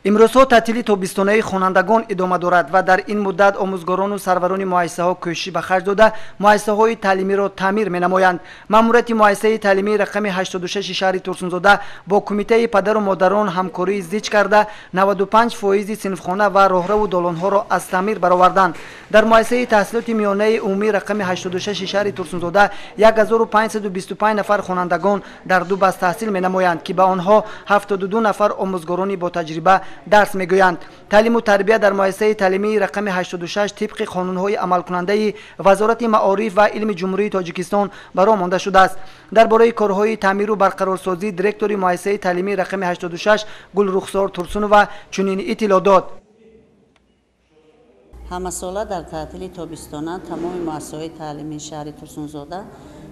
Имрӯзҳо таътили тобистонаи хонандагон идома дорад ва дар ин муддат омӯзгорону сарварони муассисаҳо кӯшиш ба харҷ дода муассисаҳои таълимиро таъмир менамоянд. Маъмурияти муассисаи таълимии рақами 86 шаҳри Турсунзода бо кумитаи падару модарон ҳамкории зич карда 95% синфхона ва роҳраву долонҳоро аз таъмир бароварданд. Дар муассисаи таҳсилоти миёнаи умумии рақами 86 шаҳри Турсунзода 1525 нафар хонандагон дар ду баст таҳсил менамоянд, ки ба онҳо 72 нафар омӯзгорони ботаҷриба дарс мегӯянд. Таълиму тарбия дар муассисаи таълимии рақами 86 тибқи қонунҳои амалкунандаи Вазорати маориф ва илми Ҷумҳурии Тоҷикистон ба роҳ монда шудааст. Дар бораи корҳои таъмиру барқарорсозӣ директори муассисаи таълимии рақами 86 Гулрухсор Турсунова чунин иттилоъ дод. Ҳамасола дар таътили тобистона тамоми муассисаҳои таълимии шаҳри Турсунзода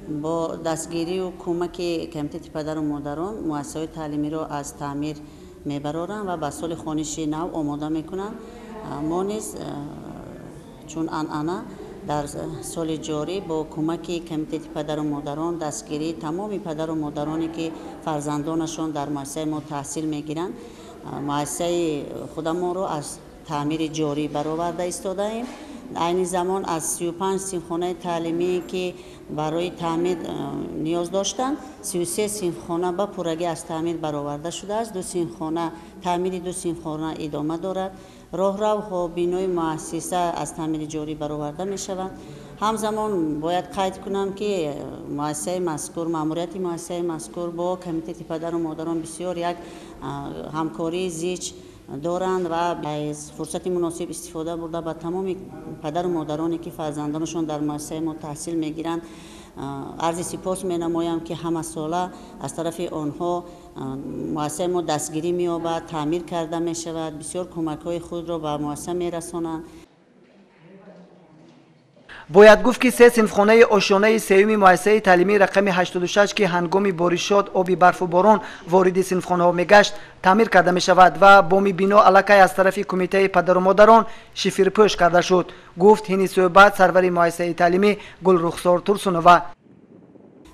бо дастгирию кӯмаки комитети падару модарон муассисаҳои таълимиро аз таъмир мебароранд ва ба соли хониши нав омода мекунанд. Мо низ чун анъана дар соли ҷорӣ бо кӯмаки комитети падару модарон, дастгирии тамоми падару модароне ки фарзандонашон дар муассисаи мо таҳсил мегиранд, муассисаи худамонро аз таъмири ҷорӣ бароварда истодаем. Айни замон аз 35 синфхонаи таълимие ки барои таъмир ниёз доштанд, 33 синфхона ба пуррагӣ аз таъмир бароварда шудааст. Ду синфхона, таъмири ду синфхона идома дорад. Роҳравҳо, бинои муассиса аз таъмири ҷорӣ бароварда мешаванд. Ҳамзамон бояд қайд кунам, ки муассисаи мазкур, маъмурияти муассисаи мазкур бо комитети падару модарон бисёр як ҳамкории зич доранд ва аз фурсати муносиб истифода бурда ба тамоми падару модароне ки фарзандонашон дар муассисаи мо таҳсил мегиранд, арзи сипос менамоям, ки ҳамасола аз тарафи онҳо муассисаи мо дастгирӣ меёбад, таъмир карда мешавад, бисёр кӯмакҳои худро ба муассиса мерасонанд. Бояд гуфт, ки се синфхонаи ошёнаи сеюми муассисаи таълимии рақами 86, ки ҳангоми боришот оби барфу борон вориди синфхонаҳо мегашт, таъмир карда мешавад ва боми бино аллакай аз тарафи кумитаи падару модарон шифирпӯш карда шуд, гуфт ҳини суҳбат сарвари муассисаи таълимӣ Гулрухсор Турсунова.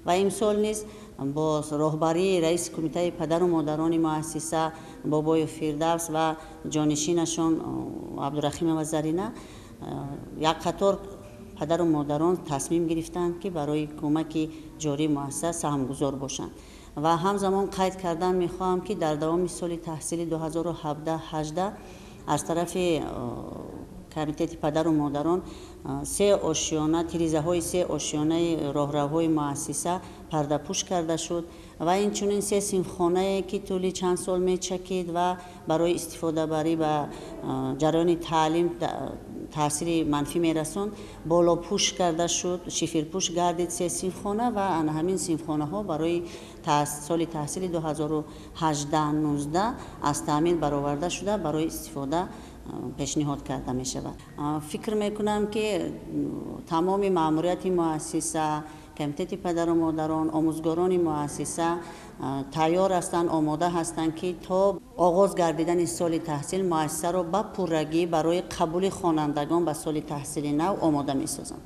Ва имсол низ бо роҳбарии раиси кумитаи падару модарони муассиса Бобоев Фирдавс ва ҷонишинашон Абдурахимова Зарина як қатор падару модарон тасмим гирифтанд, ки барои кӯмаки ҷории муассиса саҳмгузор бошанд. Ва ҳамзамон қайд кардан мехоҳам, ки дар давоми соли таҳсили 2017-18 аз тарафи комитети падару модарон се ошёна, тирезаҳои се ошёнаи роҳравҳои муассиса пардапӯш карда шуд ва инчунин се синфхонае ки тӯли чанд сол мечакид ва барои истифодабарӣ ба ҷараёни таълим таъсири манфӣ мерасонд, болопӯш карда шуд, шифирпӯш гардид се синфхона ва ана ҳамин синфхонаҳо барои соли таҳсили 2018-19 аз таъмир бароварда шуда, барои истифода пешниҳод карда мешавад. Фикр мекунам, ки тамоми маъмурияти муассиса, комитети падару модарон, омӯзгорони муассиса тайёр ҳастанд, омода ҳастанд, ки то оғоз гардидани соли таҳсил муассисаро ба пуррагӣ барои қабули хонандагон ба соли таҳсили нав омода месозанд.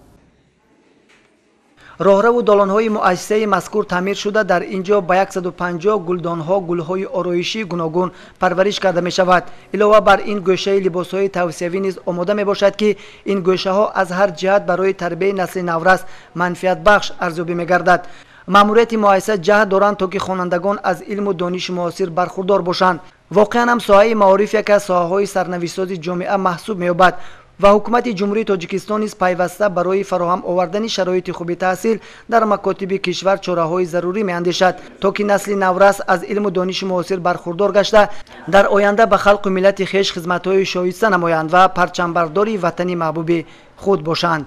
Роҳраву долонҳои муассисаи мазкур таъмир шуда, дар ин ҷо ба 150 гулдонҳо гулҳои ороишии гуногун парвариш карда мешавад. Илова бар ин, гӯшаи либосҳои тавсиявӣ низ омода мебошад, ки ин гӯшаҳо аз ҳар ҷиҳат барои тарбияи насли наврас манфиатбахш арзёбӣ мегардад. Маъмурияти муассиса ҷаҳд доранд, то ки хонандагон аз илму дониши муосир бархурдор бошанд. Воқеан ҳам соҳаи маориф яке аз соҳаҳои сарнавиштсози ҷомеа маҳсуб меёбад ва ҳукумати Ҷумҳурии Тоҷикистон низ пайваста барои фароҳам овардани шароити хуби таҳсил дар макотиби кишвар чораҳои зарурӣ меандешад, то ки насли наврас аз илму дониши муосир бархурдор гашта, дар оянда ба халқу миллати хеш хизматҳои шоиста намоянд ва парчамбардори ватани маҳбуби худ бошанд.